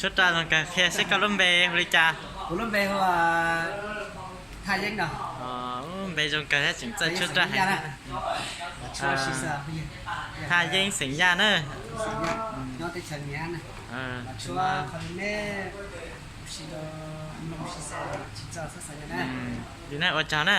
Tshuab raj zoo kawg, qhia seb koj lub npe hu li cas? Npe zoo kawg thiab tseem txawj tshuab raj heev. Thaj Yeeb xeem Yaj na. Li na ua tsaug na.